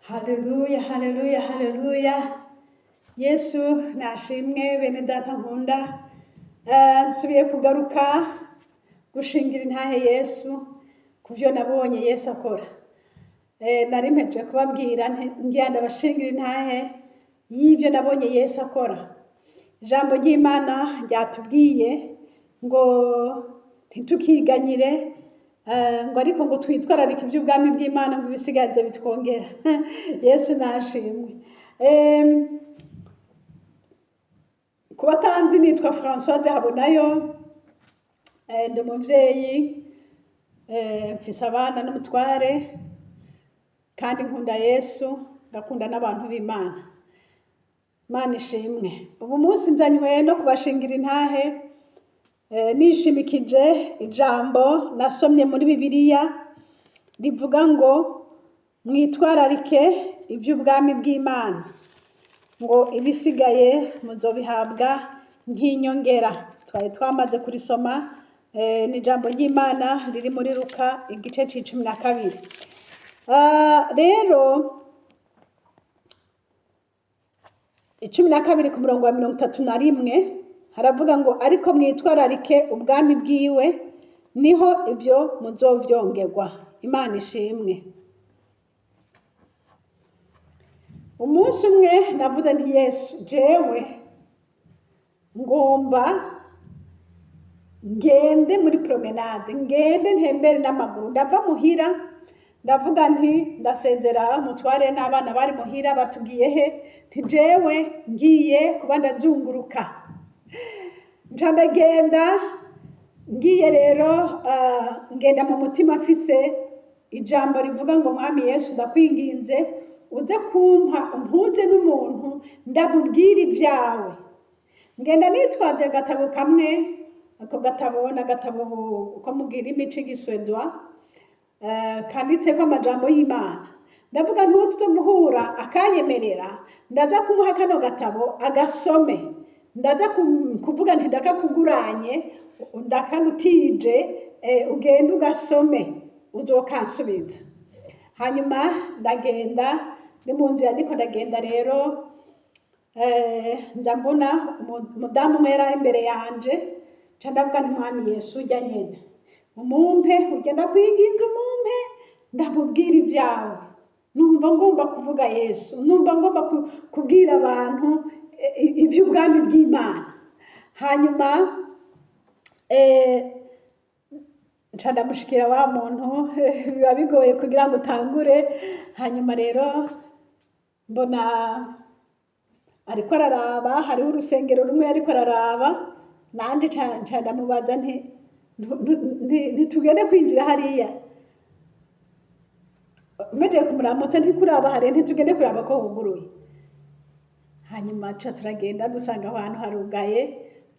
Haleluya, haleluya, haleluya. Yesu nashimwe bene data nkunda. Nsubiye kugaruka gushingira intahe Yesu ku byo nabonye Yesu akora. Nari mpejeje kubabwira ngira ndabashingira intahe y'ibyo nabonye Yesu akora. Ijambo ry'Imana ryatubwiye ngo ntitukiganyire, ngo ariko ngo twitwararike iby'ubwami bw'Imana ngo ibisigaye bitwongera. Yesu nashimwe. Ku batanzi nitwa Françoise Habonayo, ndi umuvyeyi, mfise abana n'umutware, kandi nkunda Yesu, ngakunda n'abantu b'Imana. Imana ishimwe. Ubu munsi nzanywe no kubashingira intahe, nishimikije ijambo nasomye muri Bibiliya rivuga ngo mwitwararike iby'ubwami bw'Imana, ngo ibisigaye muzobihabwa nk'inyongera. Twari twamaze kurisoma, ni ijambo ry'Imana riri muri Luka igice c'12. Rero 12 ku murongo wa 31 haravuga ngo ariko mwitwararike ubwami bwiwe, niho ibyo muzovyongerwa. Imana ishimwe. Umunsi umwe navuze nti Yesu, jewe ngomba ngende muri promenade, ngende ntembere n'amaguru. Ndava muhira ndavuga nti ndasezera umutware n'abana bari muhira, batugiye he? Nti jewe ngiye kuba ndazunguruka. Nca ndagenda, ngiye rero, ngenda mu mutima mfise ijambo rivuga ngo Mwami Yesu ndakwinginze uze kumpa umpuze n'umuntu ndamubwira ibyawe. Ngenda nitwaje agatabo kamwe, ako gatabo ni agatabo ko mubwira imico igiswedwa, kanditseko amajambo y'Imana. Ndavuga ntuze guhura akanyemerera, ndaza kumuha kano gatabo agasome. Ndaza kuvuga nti ndakakuguranye, ndakagutije, ugende ugasome uzokansubiza. Hanyuma ndagenda, ni mu nzira ndiko ndagenda rero, nza mbona umudamu umwe yari ari imbere yanje, nca ndavuga nti Mwami Yesu urya nyene umumpe, ugenda kwinginze umumpe ndamubwira ibyawe. Numva ngomba kuvuga Yesu, numva ngomba kubwira abantu iby'ubwami bw'Imana. Hanyuma nca ndamushikira wa muntu, biba bigoye kugira ngo utangure. Hanyuma rero mbona ariko araraba, hariho urusengero rumwe ariko araraba, nanje nca ndamubaza nti ntitugende kwinjira hariya. Mpejeje kumuramutsa ntikuraba hariya, ntitugende kuraba ko huguruye. Hanyuma tuca turagenda dusanga aho hantu harugaye,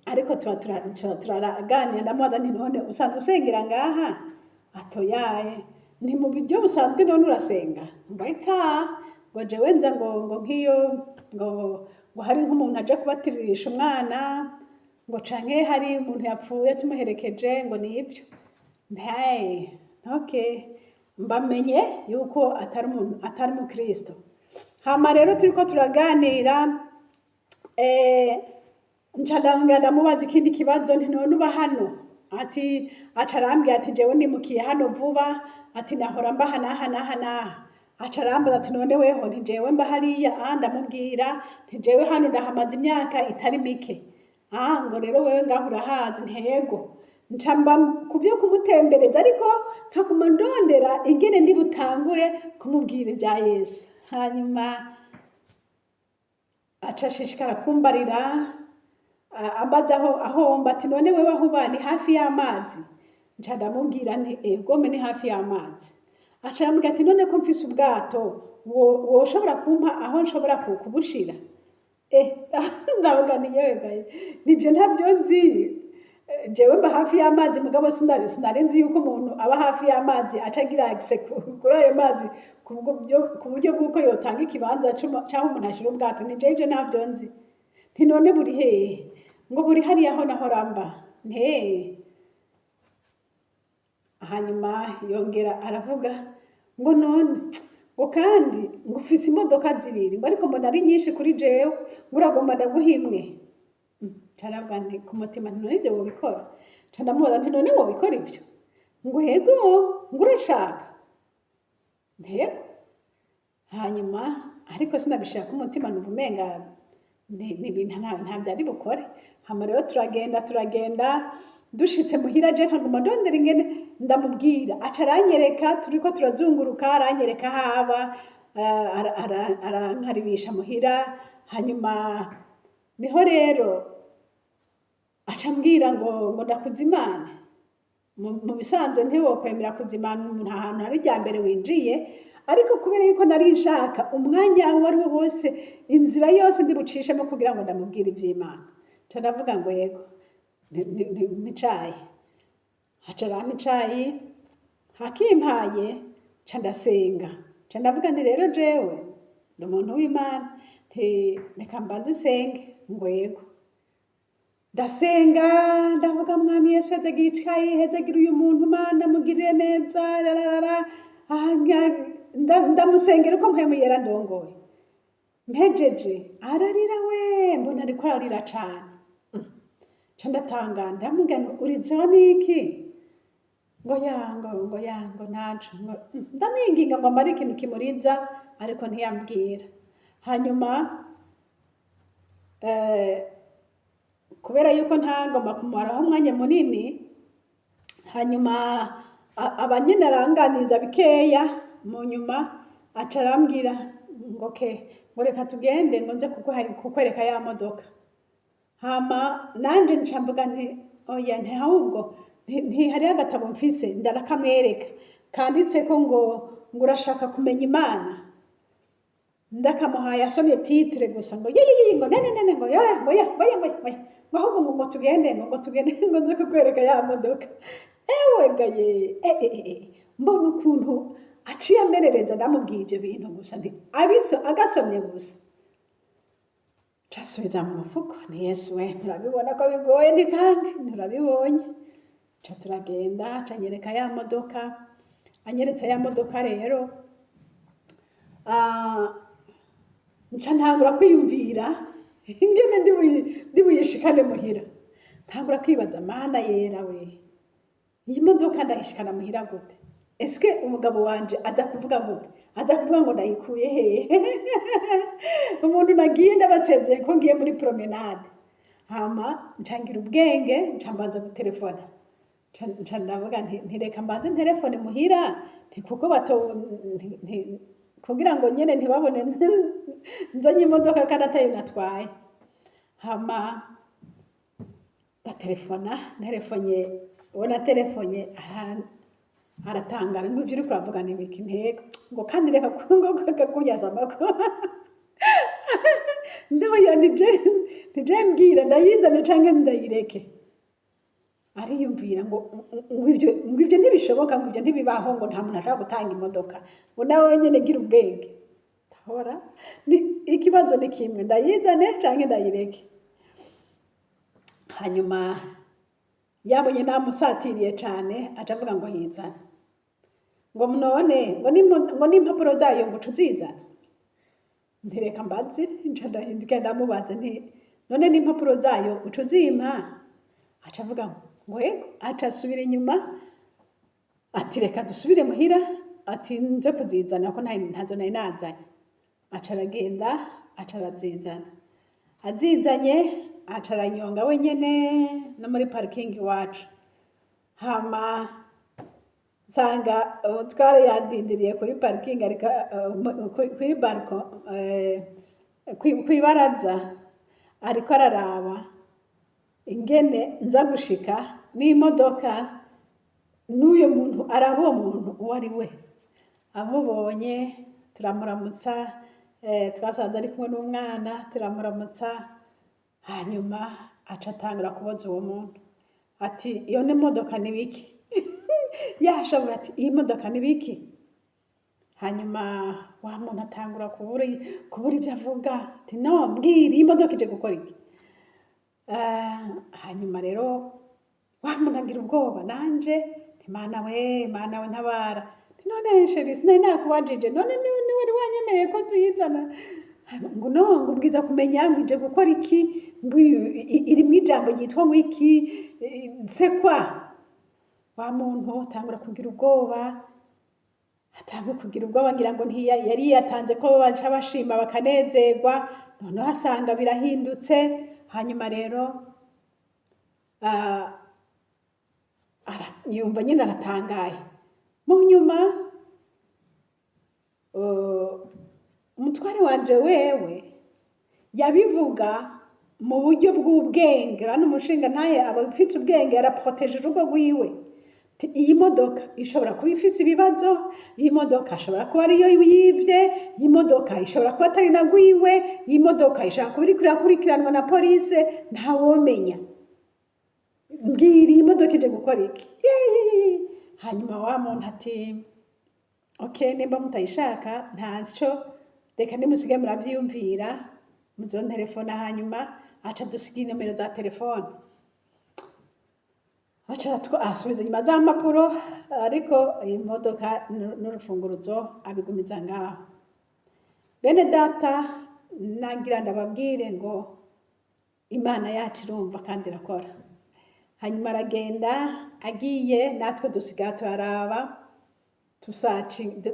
ariko tuba turaganira. Ndamubaza nti none usanzwe usengera ngaha? Atoyaye. Ni mu buryo busanzwe none urasenga? Mbeka ngo jewe nza ngo nk'iyo ngo hari nk'umuntu aje kubatiririsha umwana, ngo canke hari umuntu yapfuye tumuherekeje, ngo nibyo. Ntaye, okay, mbamenye yuko atari umuntu, atari umukristo. Hama rero turiko turaganira, nca ndamubaza ikindi kibazo nti none uba hano? Ati, aca arambwira ati jewe nimukiye hano vuba, ati nahora mba aha n'aha n'aha n'aha. Aca arambaza ati none weho? Nti jewe mba hariya. Ndamubwira nti jewe hano ndahamaze imyaka itari mike. Ngo rero wewe ngaho urahazi? Ntego. Nca mba ku byo kumutembereza, ariko nkaguma ndondera ingene ndi butangure kumubwira ibya Yesu. Hanyuma aca ashishikara kumbarira, ambaza aho mba, ati none wewe aho uba ni hafi y'amazi? Nca ndamubwira nti egome ni hafi y'amazi. Aca arambwira ati none ko mfise ubwato, woshobora kumpa aho nshobora kubushira? Ndavuga nti yewe gaye, nibyo ntabyo nzi. Jewe mba hafi y'amazi, mugabo sinari nzi yuko umuntu aba hafi y'amazi aca agira access kuri ayo mazi ku buryo bw'uko yotanga ikibanza c'aho umuntu ashira ubwato. Ni jewe ivyo ntabyo nzi. Nti none buri hehe? Ngo buri hariya aho nahora mba. Nte hanyuma yongera aravuga ngo none Ngo kandi ngo ufise imodoka zibiri, ngo ariko mbona ari nyinshi kuri jewe, ngo uragomba ndaguha imwe. Nca ndavuga nti ku mutima nti: "None ibyo wobikora?" Nca ndamubaza nti: "None wobikora ibyo?" Ngo: "Yego." Ngo: "Urashaka?" Ntego. Hanyuma ariko sinabishaka, umutima numva umenga ni ibintu ntabyo ari bukore. Hama rero turagenda, turagenda, dushitse muhira je nkaguma ndondera ingene ndamubwira. Aca aranyereka, turiko turazunguruka, aranyereka haba arankaribisha muhira. Hanyuma niho rero aca ambwira ngo ndakuzimane. Mu bisanzwe ntiwokwemera kuzimana umuntu ahantu hari irya mbere winjiye, ariko kubera yuko nari nshaka umwanya uwo ari wo wose, inzira yose ndibucishemo kugira ngo ndamubwire ivy'Imana, nca ndavuga ngo: "Yego, mpa icayi." Aca arampa icayi, hakimpaye nca ndasenga. Nca ndavuga nti: "Rero jewe ndi umuntu w'Imana, nti reka mbanze nsenge." Ngo: "Yego." Ndasenga, ndavuga: "Mwami Yesu, hezagira icayi, hezagira uyu muntu, Mana mugirire neza." Rararara. Ndamusengera uko Mpwemu Yera ndongoye. Mpejeje ararira we, mbona ariko ararira cane. Nca ndatangara, ndamubwira nti: "Urizwa n'iki?" Ngo ya, ngo ya, ngo ntaco. Ngo ndamwinginga ngo ambare ikintu kimuriza, ariko ntiyambwira. Hanyuma kubera yuko ntagomba kumaraho umwanya munini, hanyuma aba nyene aranganiriza bikeya. Mu nyuma aca arambwira ngo: "Okay," ngo: "reka tugende," ngo: "nze kukwereka ya modoka." Hama nanje nca mvuga nti: "Oya," nti: "ahubwo nti hariho agatabo mfise." Ndarakamwereka, kanditseko ngo "Urashaka kumenya Imana?" Ndakamuhaye, asomye titre gusa ngo: "Yiyiyi," ngo: "nene nene," ngo: "ya," ngo: "ya, ngo ya, ngo ya, ngo ahubwo ngo tugende, ngo tugende, ngo nze kukwereka ya modoka. Ewe gaye, mbona ukuntu aciye amerereza. Ndamubwiye ibyo bintu gusa, nti abiso agasomye gusa, casubiza mu mufuko. Ni Yesu we, nturabibona ko bigoye? Ni kandi nturabibonye. Ca turagenda, ca anyereka ya modoka. Anyeretse ya modoka rero, nca ntangura kwiyumvira ingene ndibuyishikane muhira. Ntangura kwibaza: "Mana yera we, iyi modoka ndayishikana muhira gute? Eske umugabo wanje aza kuvuga gute? Aza kuvuga ngo ndayikuye hehe?" Umuntu nagiye ndabasezeye ko ngiye muri promenade. Hama ncangira ubwenge, nca mbanza gutelefona. Nca ndavuga nti: "Ntireka mbanze ntelefone muhira," nti kuko bato kugira ngo nyene ntibabone nzanye imodoka kandi atayo natwaye. Hama ndatelefona. Nterefonye, uwo natelefonye aratangara ngo: "Ivyo uriko uravuga ni ibiki?" Ntego, ngo kandi reka ngo kunyazamako ntoya, nije mbwira ndayizane canke ndayireke. Ariyumvira ngo ivyo ntibishoboka, ngo ivyo ntibibaho, ngo nta muntu ashobora gutanga imodoka, ngo nawe nyene gira ubwenge. Ndahora ni ikibazo ni kimwe: ndayizane canke ndayireke? Hanyuma yabonye namusatiriye cane, aca avuga ngo yizane, ngo none ngo n'impapuro zayo ngo uce uzizana. Ntireka mbaze. Nca ndahinduka, ndamubaza nti: "None n'impapuro zayo uca uzimpa?" Aca avuga ngo yego. Aca asubira inyuma ati: "Reka dusubire muhira," ati: "nze kuzizana ko ntazo nari nazanye." Aca aragenda, aca arazizana. Azizanye, aca aranyonga wenyene no muri parikingi iwacu. Hama nsanga umutware yandindiriye kuri parikingi, ariko kuri balcon, kw'ibaraza, ariko araraba ingene nza gushika n'imodoka n'uyo muntu, araba uwo muntu uwo ari we. Amubonye turamuramutsa, twasanze ari kumwe n'umwana, turamuramutsa. Hanyuma aca atangura kubaza uwo muntu ati: "Iyo ni modoka ni biki?" Yashavuye ati: "Iyi modoka ni biki?" Hanyuma wa muntu atangura kubura ibyo avuga, ati: "No mbwira, iyi modoka ije gukora iki?" Hanyuma rero wa muntu agira ubwoba. Nanje nti: "Mana we, Mana we, ntabara." Nti: "None chéri, sinari nakubajije, none ni Wari wanyemereye ko tuyizana." Ngo no, ngo ubwiza kumenya ngo ije gukora iki, ngo irimwo ijambo ryitwa ngo iki, c'est quoi? Wa muntu atangura kugira ubwoba, atangura kugira ubwoba, ngira ngo yari yatanze ko baca bashima bakanezerwa, noneho asanga birahindutse. Hanyuma rero yumva nyine aratangaye. Mu nyuma umutware wanje wewe yabivuga mu buryo bw'ubwenge. Urabona, umushinga ntaye aba ufite ubwenge, araproteje urugo rwiwe. Ati, "Iyi modoka ishobora kuba ifise ibibazo, iyi modoka ashobora kuba ariyo yibye, iyi modoka ishobora kuba atari na gwiwe, iyi modoka ishobora kuba iriko irakurikiranwa na polise, ntawomenya. Mbwira, iyi modoka ije gukora iki?" Yeee! Hanyuma wa muntu ati: "Ok, nimba mutayishaka ntacyo, reka nimusige murabyiyumvira, muzontelefona." Hanyuma aca dusiga inomero za telefone, aca asubiza inyuma za mpapuro, ariko iyi modoka n'urufunguruzo abigumiza ngaho. Bene data, nagira ndababwire ngo Imana yacu irumva kandi irakora. Hanyuma aragenda, agiye natwe dusigaye turaraba,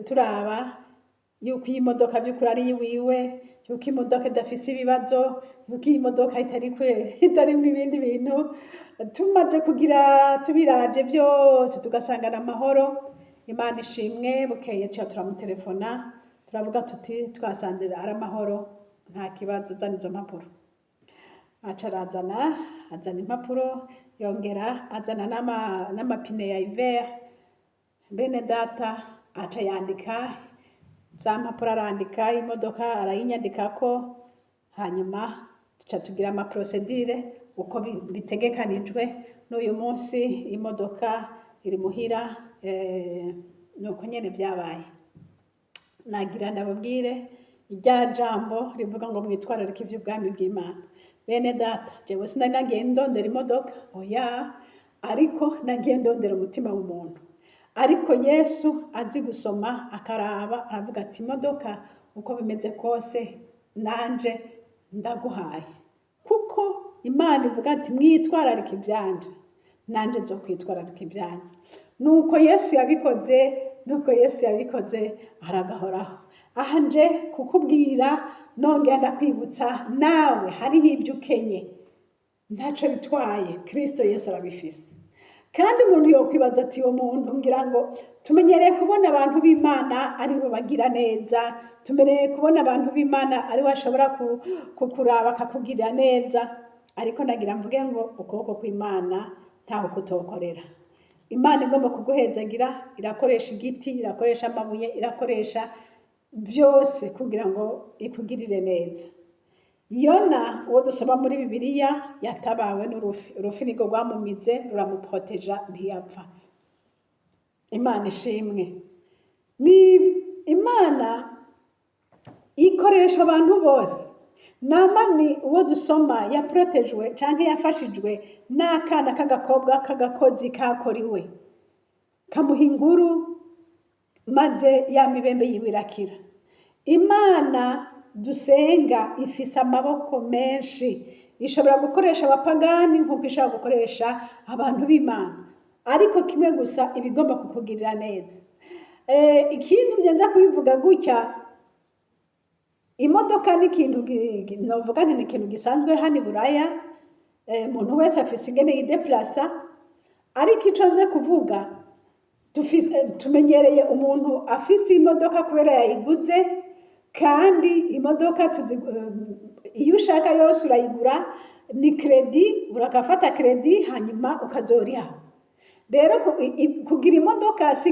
turaba yuko iyi modoka by'ukuri ari iyiwiwe, yuko imodoka idafise ibibazo, yuko iyi modoka itarimwo ibindi bintu. Tumaze kugira tubiravye byose, tugasangana amahoro, Imana ishimwe. Bukeye tuca turamutelefona, turavuga tuti: "Twasanze ari amahoro, nta kibazo, zana izo mpapuro." Aca arazana, azana impapuro, yongera azana n'amapine ya hiver. Bene data, aca yandika za mpapuro, arandika imodoka, arayinyandikako. Hanyuma tuca tugira ama procédures uko bitegekanijwe. N'uyu munsi imodoka iri muhira. Nuko nyene vyabaye. Nagira ndababwire irya jambo rivuga ngo mwitwararike ivy'ubwami bw'Imana. Bene data, jewe sinari nagiye ndondera imodoka, oya, ariko nagiye ndondera umutima w'umuntu. Ariko Yesu azi gusoma, akaraba, aravuga ati: "Imodoka uko bimeze kose nanje ndaguhaye," kuko Imana ivuga ati: "Mwitwararike ibyanje, nanje nzo kwitwararika ibyanyu." Nuko Yesu yabikoze, nuko Yesu yabikoze, aragahoraho. Aha nje kukubwira, nongera ndakwibutsa, nawe hariho ibyo ukenye, ntaco bitwaye, Kristo Yesu arabifise. Kandi umuntu yokwibaza ati: "Uwo muntu, ngira ngo tumenyereye kubona abantu b'Imana aribo bagira neza, tumenyereye kubona abantu b'Imana aribo bashobora kukuraba akakugirira neza." Ariko nagira mvuge ngo ukuboko kw'Imana ntaho kutokorera. Imana igomba kuguhezagira, irakoresha igiti, irakoresha amabuye, irakoresha byose kugira ngo ikugirire neza. Yona uwo dusoma muri Bibiliya yatabawe n'urufi. Urufi nirwo rwamumize, ruramuproteja, ntiyapfa. Imana ishimwe. Ni Imana ikoresha abantu bose. Namani uwo dusoma yaprotejwe canke yafashijwe n'akana k'agakobwa k'agakozi kakoriwe, kamuha inkuru, maze ya mibembe yiwe irakira. Imana dusenga ifise amaboko menshi, ishobora gukoresha abapagani nk'uko ishobora gukoresha abantu b'Imana, ariko kimwe gusa, iba igomba kukugirira neza. Ikindi ngenza kubivuga gutya, imodoka ni ikintu novuga nti ni ikintu gisanzwe hano i Buraya. Umuntu wese afise ingene yideplasa, ariko ico nze kuvuga, tumenyereye umuntu afise imodoka kubera yayiguze, kandi imodoka tuzi, iyo ushaka yose urayigura, ni crédit, urakafata crédit hanyuma ukazoriha. Rero kugira imodoka si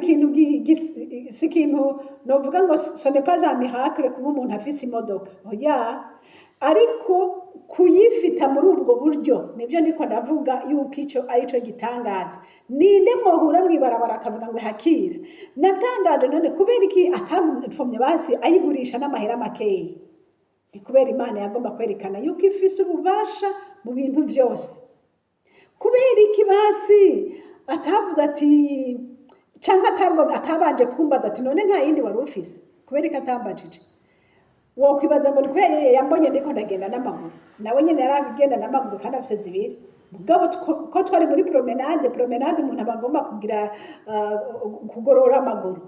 ikintu novuga ngo ce n'est pas un miracle kuba umuntu afise imodoka, oya. Ariko kuyifita muri ubwo buryo, nibyo ndiko ndavuga yuko ico arico gitangaza. Ninde mwohura mw'ibarabara akavuga ngo hakira? Natangaje, none kubera iki atamfomye basi ayigurisha n'amahera makeyi? Ni kubera Imana yagomba kwerekana yuko ifise ububasha mu bintu vyose. Kubera iki basi atavuze ati, canke atabanje kumbaza ati: "None nta yindi wari ufise?" Kubera ko atambajije, wokwibaza ngo ni kubera yambonye ndiko ndagenda n'amaguru. Nawe nyene yaragenda n'amaguru kandi afise zibiri. Mugabo ko twari muri promenade, promenade umuntu aba agomba kugira kugorora amaguru.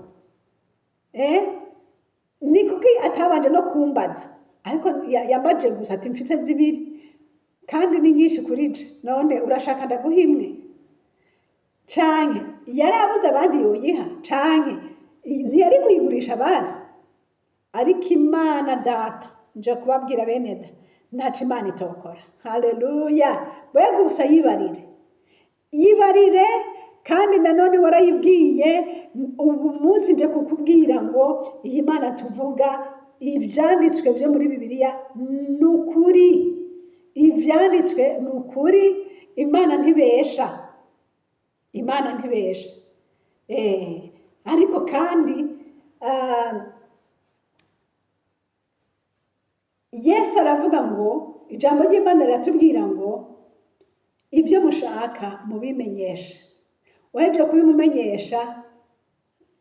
Ni kuki atabanje no kumbaza? Ariko yambajije gusa ati: "Mfise zibiri kandi ni nyinshi kuri je, none urashaka ndaguha imwe?" Canke yarabuze abandi yoyiha, canke ntiyari kuyigurisha basi. Ariko Imana Data, nje kubabwira bene da, ntaco Imana itokora. Haleluya! We gusa yibarire, yibarire. Kandi nanone warayibwiye. Ubu munsi nje kukubwira ngo iyi Mana tuvuga, ivyanditswe vyo muri Bibiliya ni ukuri, ivyanditswe ni ukuri. Imana ntibesha, Imana ntibesha. Ariko kandi Yesu aravuga ngo, ijambo ry'Imana riratubwira ngo ibyo mushaka mubimenyeshe. Uhejeje kubimumenyesha,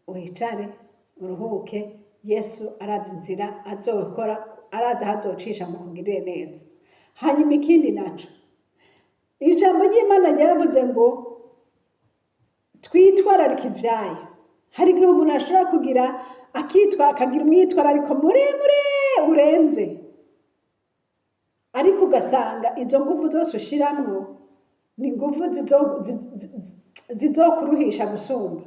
wicare uruhuke. Yesu arazi inzira azokora, arazi aho azocisha mu kugirire neza. Hanyuma ikindi naco, ijambo ry'Imana ryaravuze ngo twitwararike ibyayo. Hari igihe umuntu ashobora kugira akitwa akagira umwitwarariko muremure urenze, ariko ugasanga izo nguvu zose ushiramwo ni nguvu zizokuruhisha gusumba.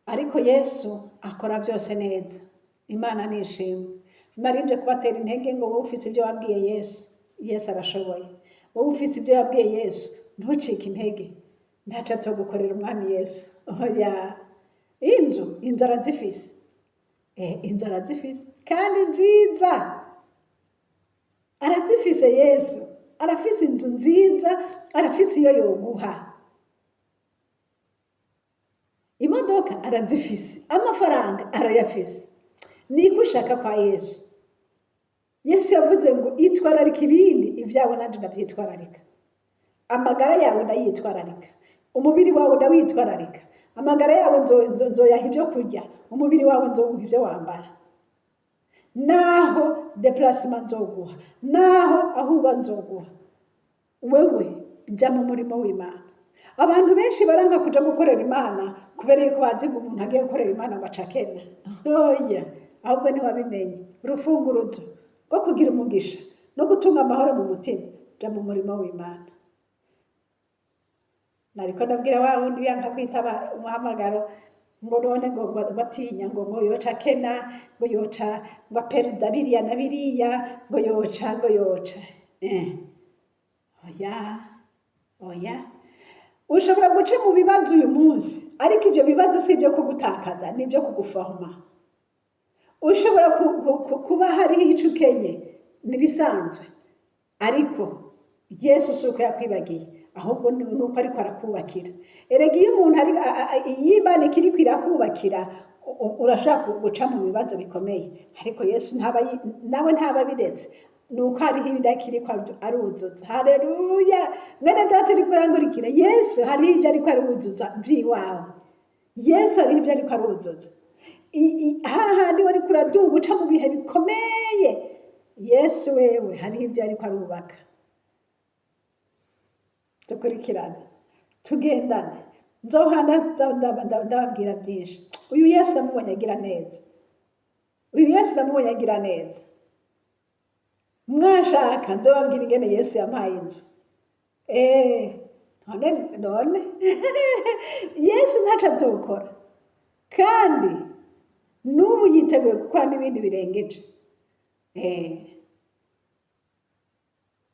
Ariko Yesu akora byose neza. Imana nishimwe. Narinje kubatera intege ngo wowe ufise ibyo wabwiye Yesu, Yesu arashoboye. Wowe ufise ibyo wabwiye Yesu, ntucike intege, ntaco atogukorera Umwami Yesu. Oya, inzu arazifise. Inzu arazifise kandi nziza, arazifise. Yesu arafise inzu nziza, arafise iyo yoguha. Imodoka arazifise, amafaranga arayafise. Niko ushaka kwa Yesu. Yesu yavuze ngo itwararika ibindi, ibyawe nanje ndabyitwararika. Amagara yawe ndayitwararika, umubiri wawe ndawitwararika. Amagara yawe nzoyaha ibyo kurya, umubiri wawe nzowuha ibyo wambara, naho déplacement nzoguha, naho aho uba nzoguha. Wewe jya mu murimo w'Imana. Abantu benshi baranka kuja gukorera Imana kubera yuko bazi ngo umuntu agiye gukorera Imana ngo acakena. Oya, ahubwo ntiwabimenye urufunguruzo rwo kugira umugisha no gutunga amahoro mu mutima. Jya mu murimo w'Imana. Nariko ndabwira wa wundi yanka kwitaba umuhamagaro ngo none ngo atinya ngo yoca kena, ngo yoca ngo aperida biriya na biriya, ngo yoca ngo yoca. Oya, oya, ushobora guca mu bibazo uyu munsi, ariko ivyo bibazo si ibyo kugutakaza, ni ibyo kuguforma. Ushobora kuba hariho ico ukenye, nibisanzwe, ariko Yesu si uko yakwibagiye, ahubwo ni uko ariko arakubakira. Erega iyo umuntu ari iyo Imana ikiriko irakubakira, urashobora guca mu bibazo bikomeye, ariko Yesu nawe ntaba abiretse, ni uko hariho ibindi akiriko aruzuza. Haleluya! Mwene Data uriko urangurikira, Yesu hariho ibyo ariko aruzuza vy'iwawe. Yesu hariho ibyo ariko aruzuza. Hahandi wariko uraduga uca mu bihe bikomeye, Yesu wewe hariho ibyo ariko arubaka. Dukurikirane, tugendane, nzohana ndababwira byinshi. Uyu Yesu ndamubonye agira neza, uyu Yesu ndamubonye agira neza. Mwashaka nzobabwira ingene Yesu yampaye inzu. None Yesu ntaco azokora, kandi n'ubu yiteguye gukora n'ibindi birengeje.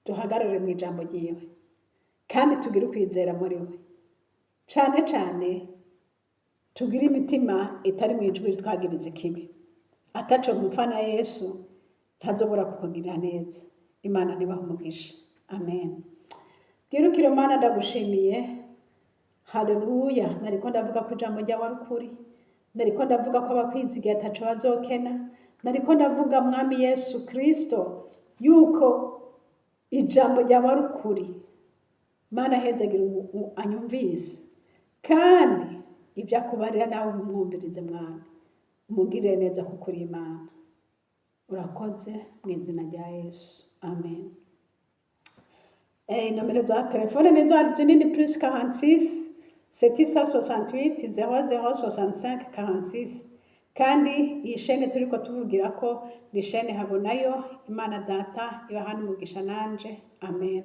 Duhagarare mu ijambo ryiwe kandi tugire ukwizera muri we cane cane, tugire imitima itari mu ijwi twagiriza ikibi. Ataco mupfa na Yesu, ntazobura kukugirira neza. Imana nibaha umugisha. Amen. Bwirukire Mana, ndagushimiye. Haleluya! Nariko ndavuga ko ijambo ryawe ari ukuri, nariko ndavuga ko abakwizigiye ataco bazokena, nariko ndavuga, Mwami Yesu Kristo, yuko ijambo ryawe ari ukuri. Mana, hezagira anyumvise, kandi ibyo akubarira nawe umwumvirize, Mwami. Umugirire neza kuko uri Imana. Urakoze mu izina rya Yesu, amen. Nomero za telefone ni za zinini: +46 768 00 65 46. Kandi iyi shene turiko tuvugira ko ni shene Habonayo. Imana Data ibahana umugisha nanje, amen.